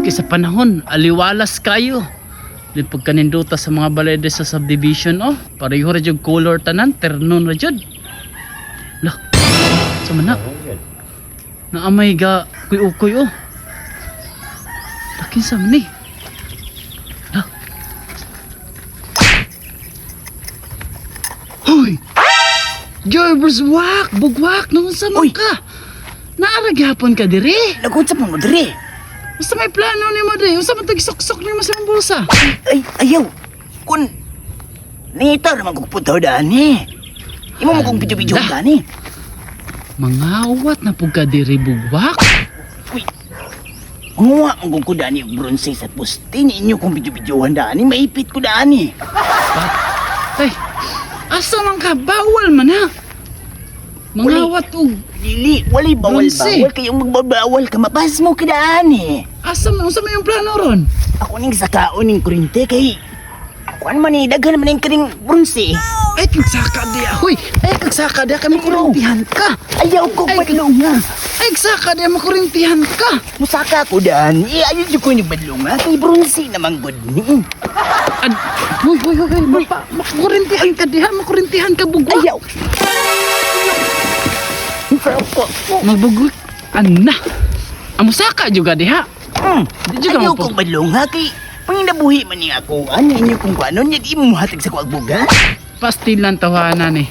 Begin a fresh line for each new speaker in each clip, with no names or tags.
kay sa panahon, aliwalas kayo. Di pagkaninduta sa mga balay di sa subdivision oh. Pareho ra jud color tanan, ternon ra jud. Lah. Sa man na? Naamay ga kuy-ukoy oh. Lakin sa man ni. Lah. Hoy! Gerbers wak, bugwak, nung sa man
Uy!
ka? Naara gyapon ka dire.
Nagunsa pa mo dire.
Basta may plano nimo dire. Unsa man tag sok-sok nimo sa imong bulsa?
Ay, ayaw. Kun nangita naman kong punta dani. Imo mo kong bidyo-bidyo
Ala.
dani.
Mangawat na pug ka dire, bugwak.
Uy. Nguha ang kong dani og bronze sa poste ninyo kong bidyo-bidyohan dani, maipit ko dani.
Ay, asa man ka? Bawal man ha. Mangawat og
Dili, walay bawal
Bronze.
bawal kayong magbabawal ka mapas mo ka dani.
Asa man unsa man yung plano ron?
Ako ning sakaon ning kurente kay kuan man ni daghan man ning kining bronze.
Ay, kagsaka diya. Hoy, ay kagsaka diya kay makurintihan ka.
Ayaw ko
Ay,
padlong ha.
Ay, kagsaka diya makurintihan ka.
Musaka ko dani, ayaw jud ko ni badlong ha kay bronze naman gud ni.
Ad, hoy, hoy, hoy, hoy, makurintihan ka diha, makurintihan ka, bugwak.
Ayaw. Ko.
Magbugwak. Anna. Amusaka juga diha. Di juga
Ayaw
mo po.
kong badlong ha kay panginabuhi man ni ako. Ano inyo kung ano niya di mo hatag sa kuwag buga?
Pastilan tawanan eh.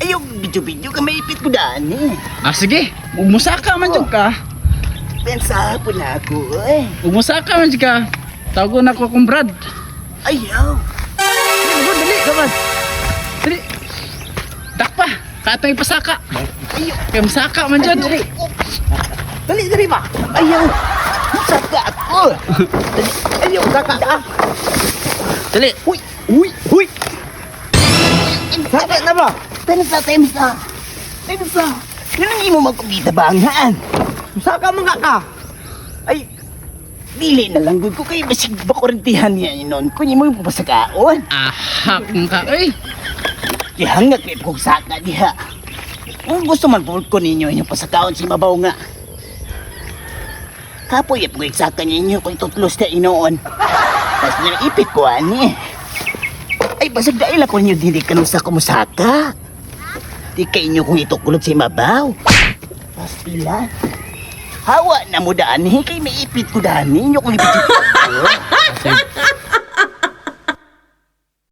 Ayaw bidyo-bidyo ka maipit ko dani.
Ah, sige. Musaka man jud ka.
Pensa po na ako eh.
Musaka man jud ka. Tawagon ako akong Brad.
Ayaw.
Dali, dali, kaman. Dali. Dakpa. Katong ipasaka.
Ayaw.
Kay musaka man jud.
Dali. Dali dali ba? Ayaw. Musaka ako. Dali. Ayaw saka ka.
Dali.
Uy, uy, uy. Saka na ba? Tensa, tensa. Tensa. Yun ang imo magkugita banghaan. Saka mga ka. Ay, dili na lang gud ko kay basig bakurintihan niya inon ko imo yung pasakaon.
Ahak man ka. Ay.
Gihangak kay kog saka diha. Kung gusto man po ko ninyo inyong pasakaon si mabaw nga. Kapoy po saka ninyo kung tutlos na inoon. Tapos nga ipit ko ani. Ay basag dahil ako ninyo dili kanong sa kumusaka. Di kay inyo kung itukulot si mabaw. Pastila. Hawa na mo dani kay maipit ko dani inyo kung ipit ko.
Sige.